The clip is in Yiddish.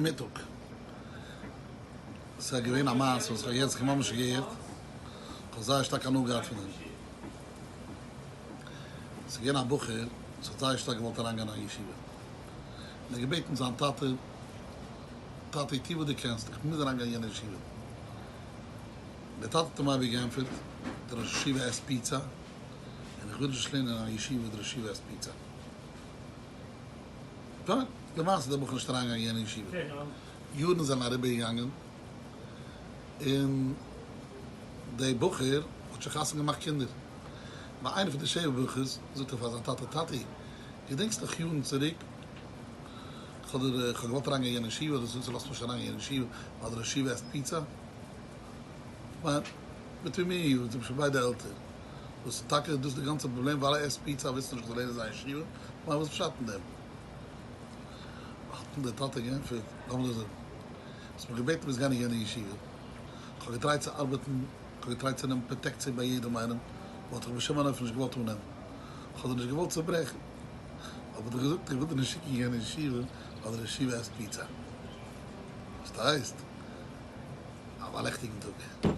מיטאג. ס'איז געווען א מעשה וואס כ'האב יעצט ממש געהערט, כ'האב זייער שטארק הנאה געהאט פון דעם. ס'איז געווען א בחור וואס האט זייער שטארק געוואלט אריינגיין אין א ישיבה, און ער האט געבעטן זיין טאטע, טאטי טו וואס דו קענסט, איך מוז אריינגיין אין יענע ישיבה. דער טאטע האט אים אייביג געענטפערט, דער ראש ישיבה עסט פיצא, און איך וויל נישט לערנען אין א ישיבה וואו דער ראש ישיבה עסט פיצא. פיין, למעשה איז דער בחור נישט אריינגעגאנגען אין יענע ישיבה. יארן זענען אריבערגעגאנגען, און דער בחור האט שוין חתונה געמאכט קינדער. ביי איינע פון די שבע ברכות זאגט ער פאר זיין טאטע, טאטי, געדענקסט נאך יארן צוריק, כ'האב דיר, כ'האב געוואלט אריינגיין אין יענע ישיבה, דו זאגסט דו לאזט מיך נישט אריינגיין אין יענע ישיבה ווייל דער ראש ישיבה עסט פיצא? כ'מיין, between me and you, אונז זענען שוין ביידע עלטער, וואס טאקע איז דאס די גאנצע פראבלעם ווייל ער עסט פיצא ווילסטו נישט כ'זאל לערנען אין זיין ישיבה? כ'מיין וואס פשט אין דעם? האט אים דער טאטע געענטפערט, לאמיר דיר זאגן, האסט מיך געבעטן ביסט גיין אין יענע ישיבה, כ'האב געטרייט צו ארבעטן, כ'האב געטרייט צו נעמען פראטעקציע ביי יעדעם איינעם, מ'האט דיך בשום אין אופן נישט געוואלט אננעמען, כ'האב דיר נישט געוואלט צוברעכן, האב איך דיר געזאגט איך וויל דיר נישט שיקן אין יענע ישיבה ווייל דער ישיבה עסט פיצא. פארשטייסט? האב א לעכטיגן טאג.